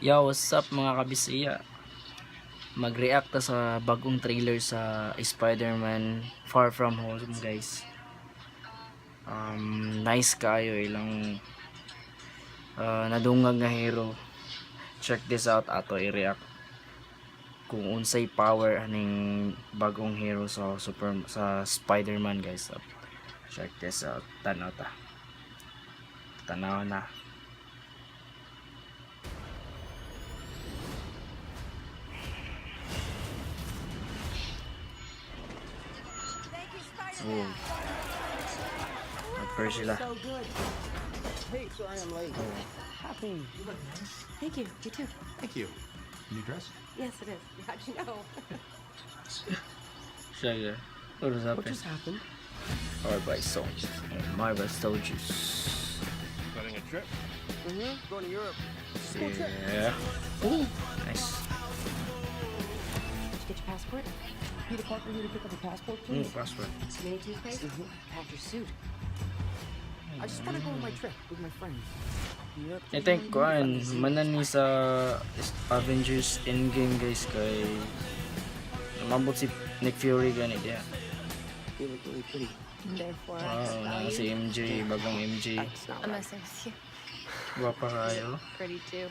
Yo, what's up, mga kabisiya? Mag-react ta sa bagong trailer sa Spider-Man Far From Home, guys. Nice kayo ilang nadungag nga hero. Check this out, ato i-react kung unsay power aning bagong hero sa Spider-Man, guys. So, check this out. Tanaw ta. Tanaw na. Oh. Nag sila. So good. Hey, sorry I'm late. Happy. Thank you. You too. Thank you. New dress? Yes, it is. How'd you know? Siya yeah. What was What happened? just happened? Or by songs. Marvel Studios. Planning a trip? Mm-hmm. Going to Europe. Yeah. Ooh, nice. Did you get your passport? Peter Parker here to pick up a passport, please. Password. You need toothpaste? Pack your suit. I just want to go on my trip with my friends. Europe. I think kuan manan ni sa Avengers Endgame, guys, kay namabot si Nick Fury gani diya. You look really pretty. Therefore, I Wow, na value. si MJ, bagong MJ. That's not I'm right. messing with you. Gwapa kayo. Pretty too.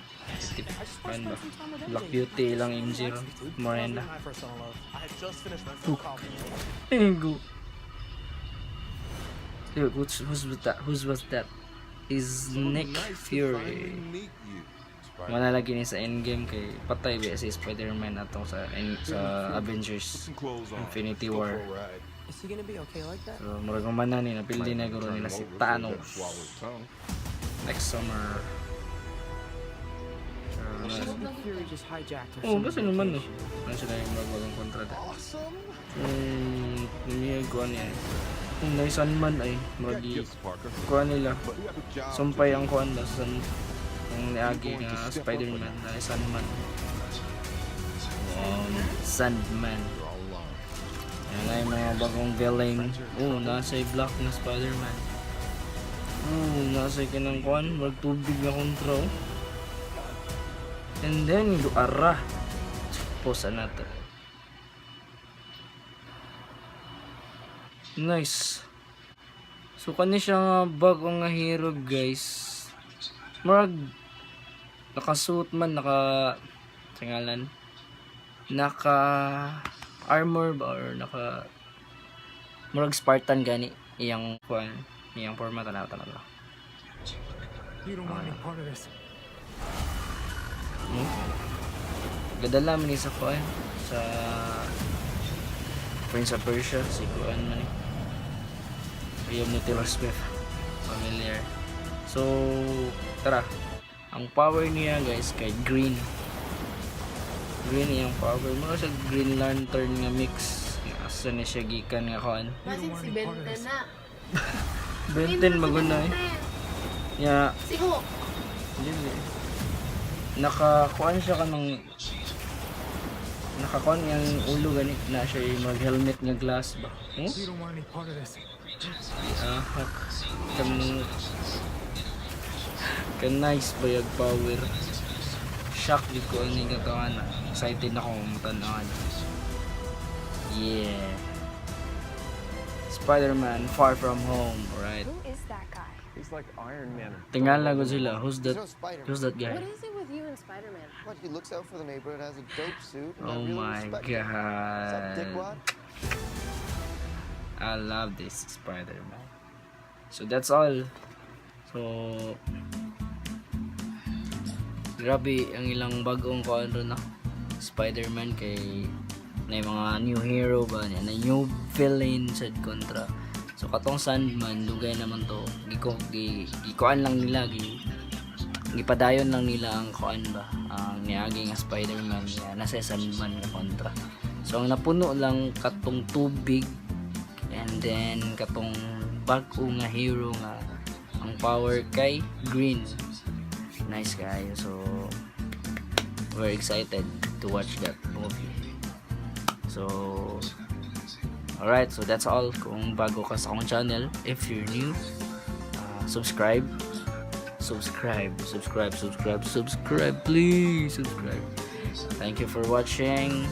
Tip, I just kuan want ba? to spend some time with Black MJ. Beauty lang MJ ron. Morena. I first fell in love, I had just finished my first coffee. Go. Dude, who's with that? Who's was that? Is Nick Fury. Meet you. Wala lagi ni sa Endgame kay patay ba si Spider-Man atong sa Avengers Some clothes on. Infinity Go War. for a ride. Is he gonna be okay like that? So murag man na ni napildi na guro nila si Turn him over so he Thanos doesn't swallow his tongue. Next summer. Nick Fury just hijacked our Oh, summer basta naman no. vacation. Ano sila yung bagong kontrata? Awesome. Niya kuan niya. Kung naisan man ay Got murag gifts, Parker. Kuan nila. But you have a job to Sumpay do. ang kuan ba sa ang niagi nga Spider-Man na Sandman. Sandman. You're all alone. Yan ay mga bagong villain. Oh, nasa black na Spider-Man. Oh, nasa kanang kuan, murag tubig nga kontra. Oh. And then, ara. Pause na to. Nice. So, kani siya nga bago nga hero, guys. Murag nakasuit man, naka singalan, naka armor ba or naka murag Spartan gani iyang kuan, iyang forma. Tanaw, tanaw. You don't want any part of this. Gadala man ni sa kuan, sa Prince of Persia, si kuan man ni Uyab ni Taylor Swift, familiar. So tara, ang power niya, guys, kay green, green iyang power mo sa Green Lantern nga mix. Asa ni siya gikan nga kuan? Basin si Benten na. Benten maguna eh ya. Si Hulk. Dili. Nakakuan siya kanang nakakuan yang ulo gani na siya yung mag helmet nga glass ba. Hmm? You don't want any part of this. Ah, kan kan nice ba yung power. Shock jud ko ani katawan. Excited na ako matan-awan. Yeah. Spider-Man Far From Home, right? Who is that guy? He's like Iron Man. Tingala ko sila. Who's that? He's no Spider-Man. Who's that guy? What is it with you and Spider-Man? What, he looks out for the neighborhood, has a dope suit, and I Oh really my respect him. What's up, God. Dickwad? I love this Spider-Man. So that's all. So grabe ang ilang bagong kuan ron na Spider-Man kay na yung mga new hero ba niya, na new villain sad kontra. So katong Sandman dugay naman to, giko gi gikuan lang nila, gipadayon lang nila ang kuan ba, ang niagi nga Spider-Man nga nasa Sandman nga kontra. So ang napuno lang katong tubig and then katong bag-o nga hero nga ang power kay green. Nice kayo. So we're excited to watch that movie. So alright, so that's all. Kung bago ka sa akong channel, if you're new, subscribe. Subscribe, subscribe, subscribe, subscribe, please subscribe. Thank you for watching.